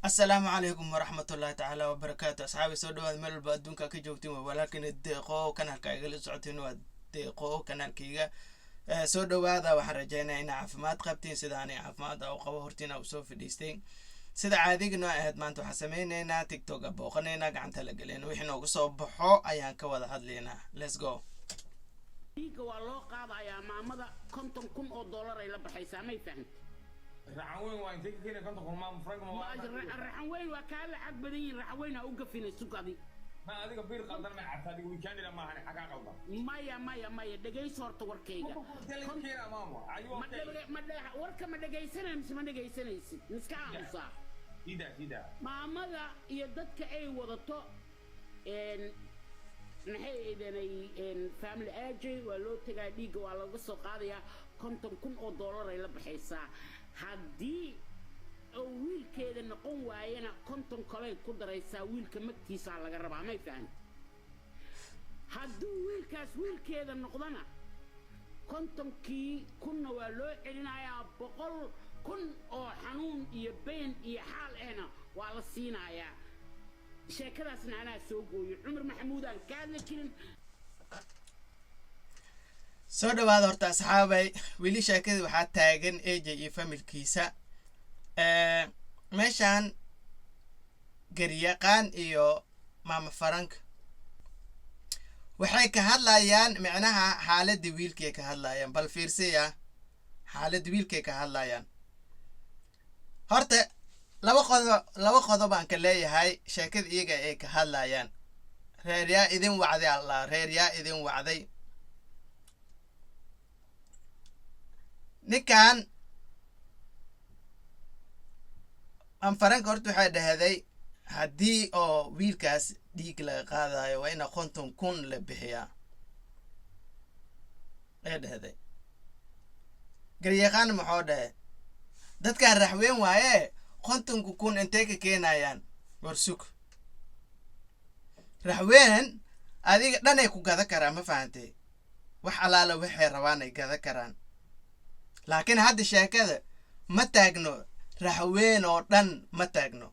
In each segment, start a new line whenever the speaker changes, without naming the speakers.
Asalaamu calaykum waraxmatullaahi tacaala wabarakaatu. Asxaabi, soo dhawaad meel walba adduunka ka joogtiin. Waa walaalkiina Deeqo, kanaalka igala socotiin waa Deeqo kanaalkayga. Soo dhawaada. Waxaan rajeynaya inaa caafimaad qabtiin sida anay caafimaad u qabo. Hortiina u soo fadhiistay sida caadiga noo ahayd. Maanta waxaan sameyneynaa TikTok a booqanaynaa, gacanta la gelin, wixii noogu soo baxo ayaan ka wada hadlaynaa. Let's go.
Dhiigga waa loo qaadayaa maamada, $50,000 ay la baxaysaa, may fahamti?
Raxan weyn waa intee ka keenay 50,000, maama Frank ma waa?
Raxan weyn waa kaa lacag badan yihin. Raxan weyn ha u gafina, sug adi.
Ma adiga biir qaldan ma cabta adiga? Weekendina maahan, xagaa qaldan?
Maya, maya, maya, dhegayso horta warkayga.
Intee laga keenaa, maamo? Are you
Ma
okay?
Warka ma dhegaysanay mise ma dhegaysanaysid? Miska aamusaa?
Sida sida.
Maamada iyo dadka ay wadato maxay idanay family aj waa loo tegaa, dhiigga waa looga soo qaadayaa, $50,000 ay la baxaysaa. Haddii uu wiilkeeda noqon waayana, 50 kaley ku daraysaa, wiilka magtiisaa laga rabaa, may fahanti? Hadduu wiilkaas wiilkeeda noqdona, 50-kii kunna waa loo celinayaa, 100,000 oo xanuun iyo been iyo xaal ahna waa la siinayaa. Sheekadaasna anaa soo gooyo, Cumar Maxamuudaan ka hadli jirin.
Soo dhawaada horta, asxaabay. Weli sheekadii waxaa taagan AJ iyo familkiisa. Meeshaan garyaqaan iyo maama Farank waxay ka hadlayaan micnaha xaaladda wiilkay ka hadlayaan. Bal fiirsiya, xaaladda wiilkay ka hadlayaan. Horta laba qodob aan ka leeyahay sheekada iyaga ay ka hadlayaan. Reer yaa idin wacday? Allah, reer yaa idin wacday? Ninkan anfaranka horta waxay dhahday haddii oo wiilkaas dhiig laga qaadayo waa ina 50,000 la bixiyaa ay dhahday. Garyaqaan maxoo dhahe? Dadkan raxweyn waaye, 50,000 intay ka keenayaan? War sug, raxween adiga dhanay ku gada karaan, ma fahantay? Wax allaala waxay rabaan ay gada karaan, laakiin hadda sheekada ma taagno raxweyn oo dhan ma taagno.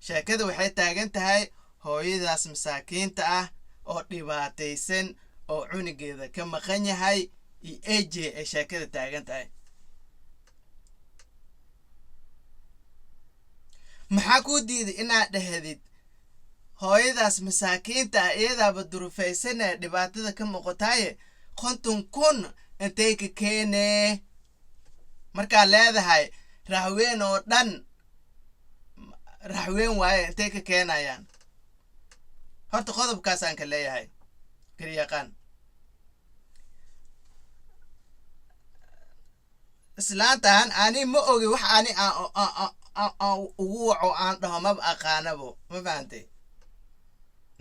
Sheekada waxay taagan tahay hooyadaas masaakiinta ah oo dhibaataysan oo cunugeeda ka maqan yahay iyo AJ ay sheekada taagan tahay. Maxaa kuu diiday inaad dhahdid hooyadaas masaakiinta ah iyadaaba durufaysanee dhibaatada ka muuqataaye, 50,000 intay ka keenee? Markaa leedahay raxweyn oo dhan raxweyn waaye, intay ka keenayaan? Horta qodobkaasaan ka leeyahay garyaqaan. Islaantan ani ma ogi wax ani aan ugu waco aan dhaho maba aqaanabo, ma fahantay?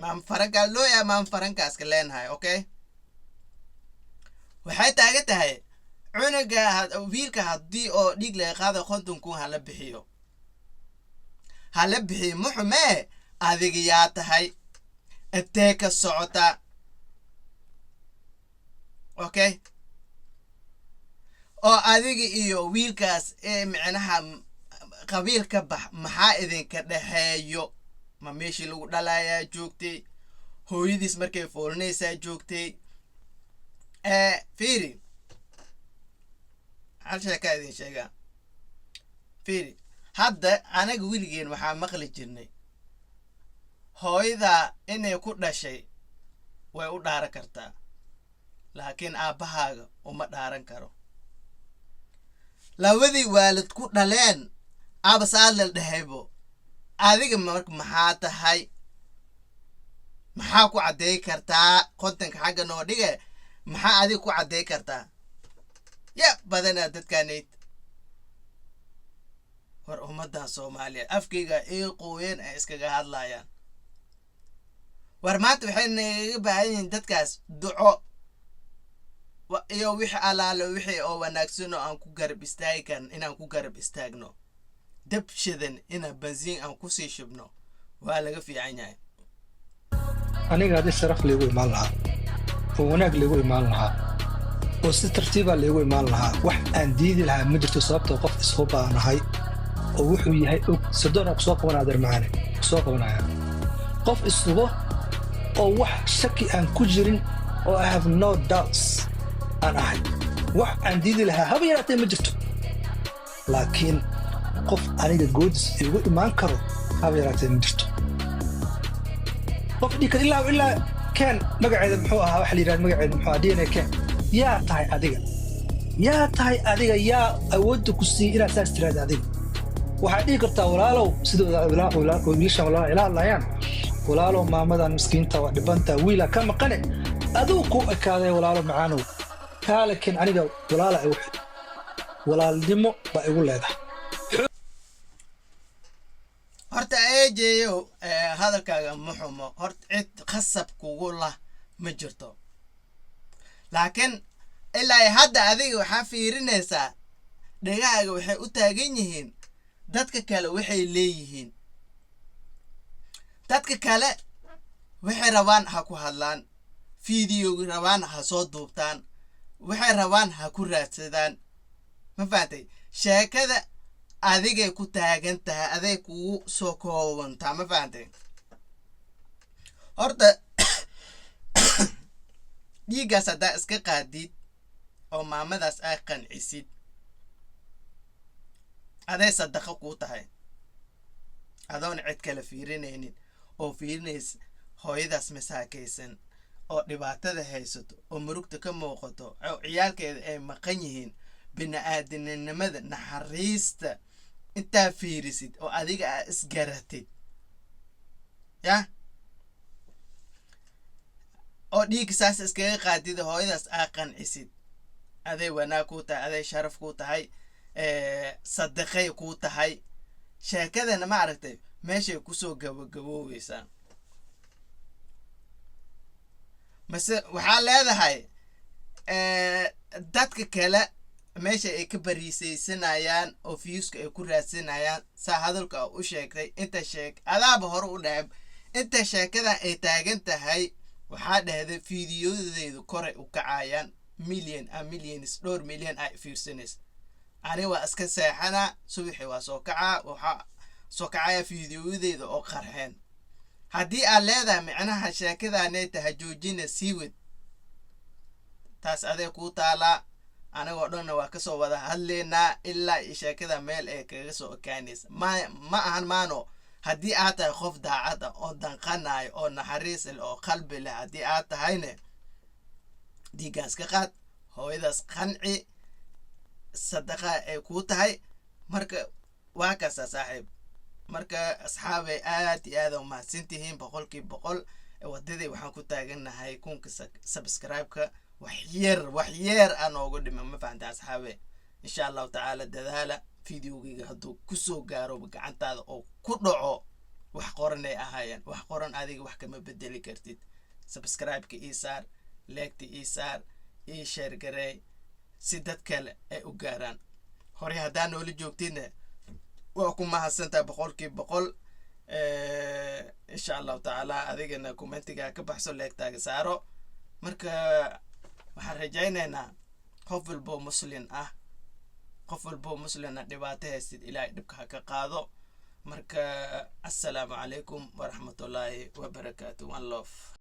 Maam Farankaa loo yahay, maam Farankaaska leenahay. Okay, waxay taagan tahay cunuga wiilka haddii oo dhiig laga qaado 50,000 hala bixiyo, hala bixiyo. Muxumee adiga yaa tahay? Intee ka socota? Okay, oo adiga iyo wiilkaas ee micnaha qabiil ka bax, maxaa idinka dhexeeyo? Ma meeshii lagu dhalayaa joogtay? Hooyadiis markay foolinaysaa joogtay? Fiiri, hal sheekaa idin sheegaa. Fiiri, hadda anaga weligeen waxaa maqli jirnay hooyadaa inay ku dhashay way u dhaaran kartaa, laakiin aabbahaaga uma dhaaran karo. Labadii waalid ku dhaleen aabasaad la dhahaybo. Adiga marka maxaa tahay? Maxaa ku caddeey kartaa? 50-ka xagga noo dhige, maxaa adiga ku caddeey kartaa? Ya badanaa dadkaanayd. War ummaddan Soomaaliyeed afkayga ii qooyeen ay iskaga hadlayaan. War maanta waxay nagaga baahan yihiin dadkaas duco iyo wixii allaale wixii oo wanaagsan oo aan ku garab istaagi karn inaan ku garab istaagno. Dab shidan inaan bensiin aan kusii shubno waa laga fiican yahay.
Aniga haddii sharaf laygu imaan lahaa oo wanaag laygu imaan lahaa oo si tartiibaa laygu imaan lahaa, wax aan diidi lahaa ma jirto, sababtoo qof ishubaanahay. Oo wuxuu yahay og sirdoon ku soo qabanaya, adeer macaane, ku soo qabanaya. Qof ishubo oo wax shaki aan ku jirin oo I have no doubts aan ahay, wax aan diidi lahaa haba yaraatee ma jirto. Laakiin qof aniga goodis igu imaan karo haba yaraatee ma jirto. Qof dhihi karo ilaa ilaa keen magaceeda muxuu ahaa, waxa la yidhahda magaceeda muxuu ahaa, DNA keen. Yaa tahay adiga? Yaa tahay adiga? Yaa awoodda ku siiyey inaad saas tiraahda adiga? Waxaad dhihi kartaa, walaalow, sidooda wiilashan walaal ila hadlayaan, walaalow, maamadan miskiinta waa dhibanta, wiila ka maqane, aduu ku ekaaday, walaalo macaanow, kaale ken. Aniga walaala igu xidh, walaalnimo baa igu leedahay.
Horta eejeeyo, hadalkaaga ma xumo. Horta cid khasab kugu lah ma jirto, laakiin ilaa hadda adiga waxaa fiirinaysaa, dhegahaaga waxay u taagan yihiin dadka kale waxay leeyihiin. Dadka kale waxay rabaan ha ku hadlaan, fiidiyogi rabaan ha soo duubtaan, waxay rabaan ha ku raadsadaan. Ma fahantay? Sheekada adigay ku taagan tahay, aday kugu soo koobantaa. Ma fahantay? Horta dhiiggaas haddaa iska qaadid oo maamadaas aa qancisid, aday sadaqo kuu tahay, adoon cid kale fiirinaynin oo fiirinaysa hooyadaas masaakaysan oo dhibaatada haysato oo murugta ka muuqato oo ciyaalkeeda ay maqan yihiin. Bini-aadinimada, naxariista intaa fiirisid oo adiga aa isgaratid yah oo dhiigga saas iskaga qaadid, hooyadaas aa qancisid, aday wanaag kuu tahay, aday sharaf kuu tahay, sadaqay kuu tahay. Sheekadana, ma aragtay, meeshay kusoo gabagaboobeysaa. Mase waxaa leedahay dadka kale meesha ay ka bariisaysanayaan oo viewska ay ku raadsanayaan? Saa hadalka u sheegtay, inta sheeg adaaba hore u dhahay, inta sheekadan ay taagan tahay, waxaa dhahday fiidiyodeedu koray u kacayaan, million a millions, dhowr milyan ay fiirsanaysa. Ani waa iska seexanaa, subaxii waa soo kacaa, waxaa soo kacaya fiidiyoyadeeda oo qarxeen. Haddii aad leedahay micnaha sheekadaanay tahay joojina, sii wed, taas aday kuu taalaa. Anagoo dhanna waa kasoo wada hadlaynaa ilaa iyo sheekada meel ay kaga soo ekaanaysa. Ma ahan maano. Haddii aad tahay qof daacad ah oo danqanayo oo naxariis leh oo qalbi leh, haddii aad tahayne, dhiiggaas ka qaad, hooyadaas qanci, sadaqa ay kuu tahay. Marka waa kaasa, saaxiib. Marka asxaabay, aad iyo aad umahadsantihiin 100%. Wadadii waxaan ku taagannahay 1000-ka subscribe-ka. Wax yar, wax yeer aa noogu dhima. Ma fahanta, asxaabe? Insha Allahu tacaala dadaala. Videogeyga hadduu kusoo gaaro gacantaada oo ku dhaco, wax qoranay ahaayeen, wax qoran adiga wax kama bedeli kartid. Subscribe-ka ii saar, like-ta ii saar, ii share gareey si dad kale ay u gaaraan. Horey haddaa noola joogtidna, waa ku mahadsantaha 100%. Insha Allahu tacaala adigana commentiga ka baxso, like-taaga saaro. Marka waxaan rajaynaynaa qof walboo muslin ah, qof walboo muslina dhibaato haystid, Ilaahay dhibka ha ka qaado. Marka assalaamu calaykum waraxmatullaahi wabarakaatu. One love.